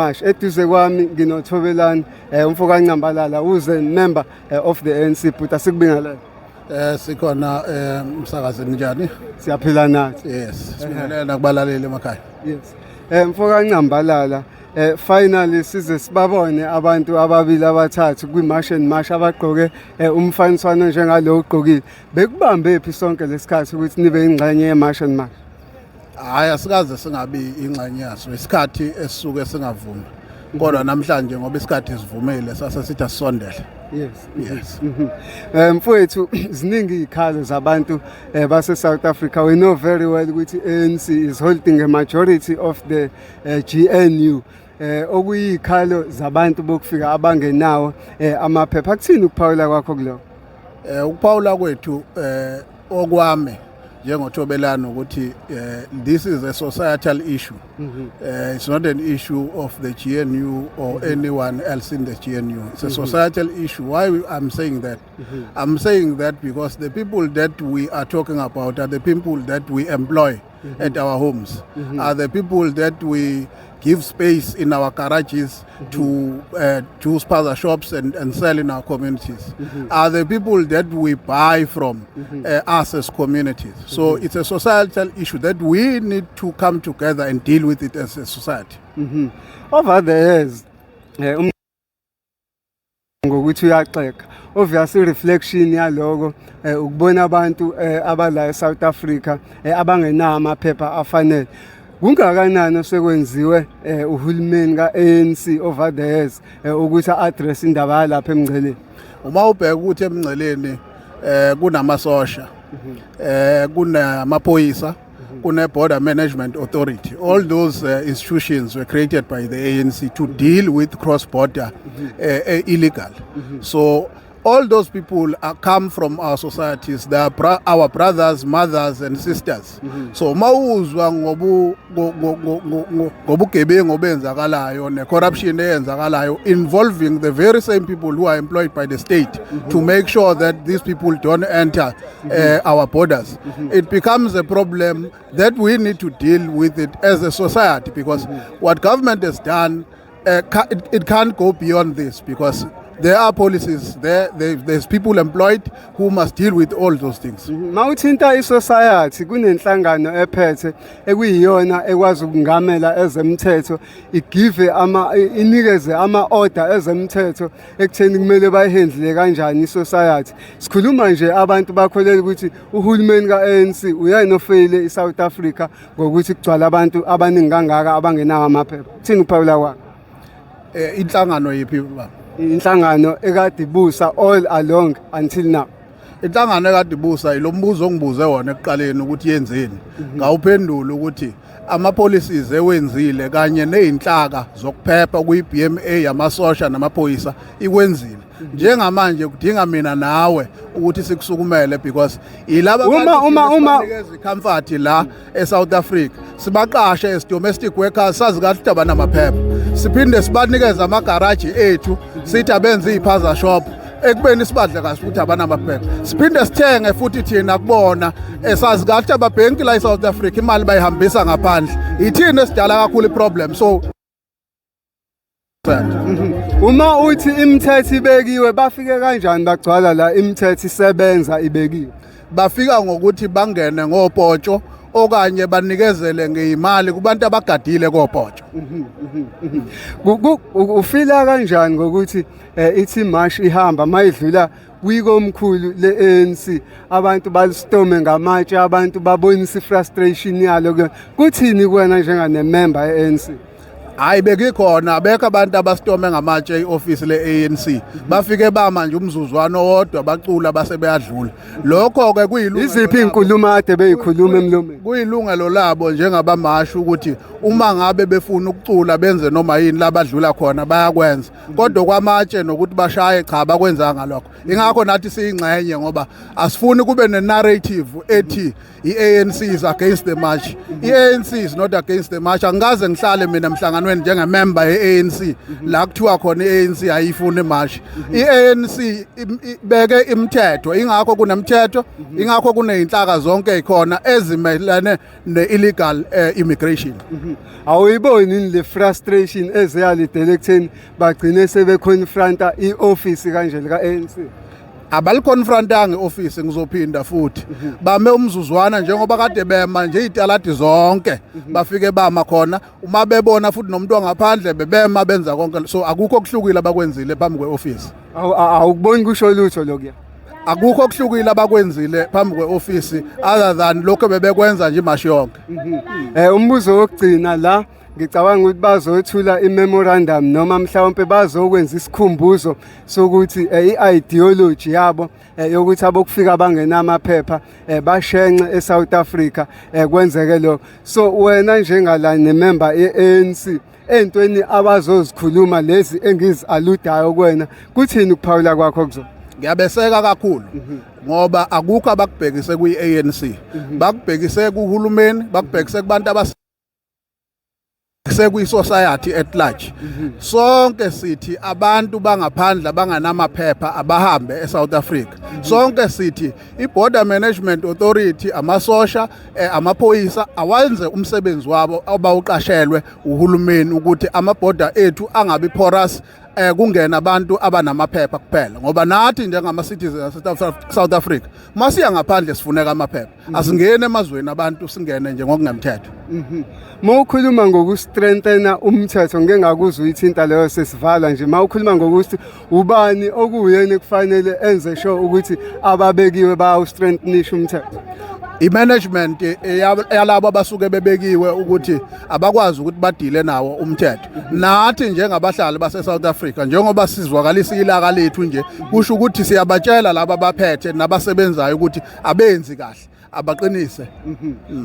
March. Eduze kwami nginoThobelani umfo kaNcambalala, who's a member of the ANC. But asikubingelele. Sikhona umsakazi, njani? Siyaphila nathi. Yes, sibingelela kubalaleli emakhaya. Yes. Mfo kaNcambalala, finally size sibabone abantu ababili abathathu kwi-March and March abagqoke umfaniswano njengalo ugqokile. Bekubambe phi sonke lesikhathi ukuthi nibe ingxenye ye-March and March? Hayi, asikaze singabi ingxenye yaso, isikhathi esisuke singavumi. Kodwa namhlanje ngoba isikhathi sivumile, sase sithi asisondele. Yes. Mfowethu, ziningi izikhalo zabantu base South Africa. We know very well ukuthi ANC is holding a majority of the GNU. Okuyikhalo zabantu bokufika abangenawo amaphepha. Kuthini ukuphawula kwakho kuloko? Ukuphawula kwethu, okwami njengoThobelani, ukuthi this is a societal issue. It's not an issue of the GNU or anyone else in the GNU. It's a societal issue. Why I'm saying that? I'm saying that because the people that we are talking about are the people that we employ at our homes, are the people that we give space in our garages to do spaza shops and sell in our communities, are the people that we buy from us as communities. So it's a societal issue that we need to come together and deal with it as a society. Over the years ngokuthi uyaxega, obviously reflection yaloko ukubona abantu abala eSouth Africa abangenawo amaphepha afanele. Kungakanani osekwenziwe uhulumeni ka-ANC over the years ukuthi address indaba yalapha emngceleni? Uma ubheka ukuthi emngceleni kunamasosha, kunamaphoyisa, kune Border Management Authority, all those institutions were created by the ANC to deal with cross border illegal. So all those people come from our societies. They are our brothers, mothers and sisters. So mawuzwa ngobu ngobugebengu obenzakalayo ne-corruption eyenzakalayo involving the very same people who are employed by the state to make sure that these people don't enter our borders, it becomes a problem that we need to deal with it as a society, because what government has done, it can't go beyond this, because there are policies there, there's people employed who must deal with all those things. Mawuthinta isociety, kunenhlangano ephethe ekuyiyona ekwazi ukungamela ezemthetho, igive ama inikeze ama order ezemthetho ekutheni kumele bayihandle kanjani isociety. Sikhuluma nje abantu bakholela ukuthi uhulumeni ka-ANC uyena ofeyile iSouth Africa ngokuthi kugcwala abantu abaningi kangaka abangenawo amaphepha. Kuthini ukuphawula kwakho? Inhlangano yiphi, baba? Inhlangano ekade ibusa all along until now. Inhlangano ekade ibusa, ilo mbuzo ongibuze wona ekuqaleni ukuthi yenzeni, ngawuphendula ukuthi ama-policies ewenzile kanye ney'nhlaka zokuphepha kuyi-BMA, amasosha namaphoyisa, ikwenzile. Njengamanje kudinga mina nawe ukuthi sikusukumele, because ilaba bantu thina sibanikeza i-comfort la e-South Africa, sibaqashe as domestic workers, sazi kahle ukuthi abanamaphepha, siphinde sibanikeze amagaraji ethu, sithi abenze iy'spaza shop, ekubeni sibadle kahle ukuthi abanamaphepha. Siphinde sithenge futhi thina kubona, esazi kahle ukuthi ababhenki la e-South Africa imali bayihambisa ngaphandle. Ithini esidala kakhulu i-problem? So Uma uthi imithetho ibekiwe, bafike kanjani bagcwala la imithetho isebenza ibekiwe? Bafika ngokuthi bangene ngopotsho okanye banikezele ngeyimali kubantu abagadile kopotsho. Ufila kanjani ngokuthi ithi march ihamba, mayidlula kwikomkhulu le-ANC, abantu balistorme ngamatshe, abantu babonisa ifrustration yalo kuyona? Kuthini kuwena njenganemember ye-ANC? Hayi, bekikhona, abekho abantu abastorme ngamatshe i-office le-ANC. Bafike bama nje umzuzwana owodwa, bacula, base beyadlula. Lokho-ke kuyilungelo Iziphi labo. iy'nkulumo ade beyikhuluma emlomeni? Kuyilungelo labo njengabamasha ukuthi uma ngabe befuna ukucula, benze noma yini labadlula khona, bayakwenza. Kodwa kwamatshe nokuthi bashaye, cha, bakwenzanga lokho. Ingakho nathi siyingxenye, ngoba asifuni kube ne-narrative ethi i-ANC is against the march. I-ANC is not against the march. Angikaze ngihlale mina emhlanganweni. emhlanganweni njengemember ye-ANC la kuthiwa khona i-ANC ayifuni imashi. I-ANC ibeke imithetho, ingakho kunemithetho, ingakho kuneyinhlaka zonke ezikhona ezimelene ne-illegal immigration. Awuyiboni yini le frustration ezeyalidela ekutheni bagcine sebeconfronta i-office kanje lika-ANC? Abaliconfrontanga i-office, ngizophinda futhi, bame umzuzwana njengoba kade bema nje izitaladi zonke, bafike bama khona uma bebona futhi nomuntu wangaphandle bebema benza konke, so akukho okuhlukile abakwenzile phambi kwe-office. Awukuboni kusho lutho lokuya? Akukho okuhlukile abakwenzile phambi kwe-office other than lokho bebekwenza nje imashi yonke. Umbuzo wokugcina la, ngicabanga ukuthi bazothula i-memorandum noma mhlawumbe bazokwenza isikhumbuzo sokuthi i-ideology yabo yokuthi abokufika bangenamaphepha bashenxe eSouth Africa kwenzeke lokho. So wena njengala nemember ye-ANC, entweni abazozikhuluma lezi engizi-alludayo kuwena, kuthini ukuphawula kwakho kuzona? Ngiyabeseka kakhulu ngoba akukho abakubhekise kwi-ANC, bakubhekise kuhulumeni, bakubhekise kubantu abas sekuyi-society at large. Sonke sithi abantu bangaphandle abanganamaphepha abahambe eSouth Africa. Sonke sithi i-Border Management Authority, amasosha, amaphoyisa awenze umsebenzi wabo abawuqashelwe uhulumeni ukuthi amaborder ethu angabi porous, kungena abantu abanamaphepha kuphela, ngoba nathi njengama citizens ase South Africa masiya ngaphandle sifuneka amaphepha. Asingeni emazweni abantu singene nje ngokungemthetho. Mawukhuluma ngokustrengthena umthetho, ngeke ngakuzwa uyithinta leyo sesivala nje. Mawukhuluma ngokuthi ubani okuyena kufanele enze sure ukuthi ababekiwe bayawustrengthenisha umthetho? I-management yalabo abasuke bebekiwe ukuthi abakwazi ukuthi badile nawo umthetho. Nathi njengabahlali base-South Africa, njengoba sizwakalisa ilaka lethu nje, kusho ukuthi siyabatshela laba abaphethe nabasebenzayo ukuthi abenzi kahle, abaqinise.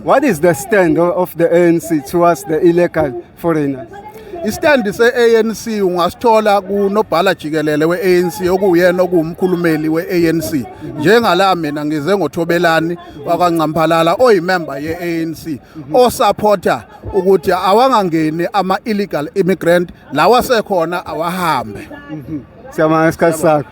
What is the stand of the ANC towards the illegal foreigners? Istand se-ANC ungasithola kunobhala jikelele we-ANC, okuyena okuwumkhulumeli we-ANC. Njengala mina ngize ngoThobelani wakwaNcamphalala oyimember ye-ANC osupporta ukuthi awangangeni ama-illegal immigrant, lawa sekhona awahambe. Siyabonga isikhathi sakho.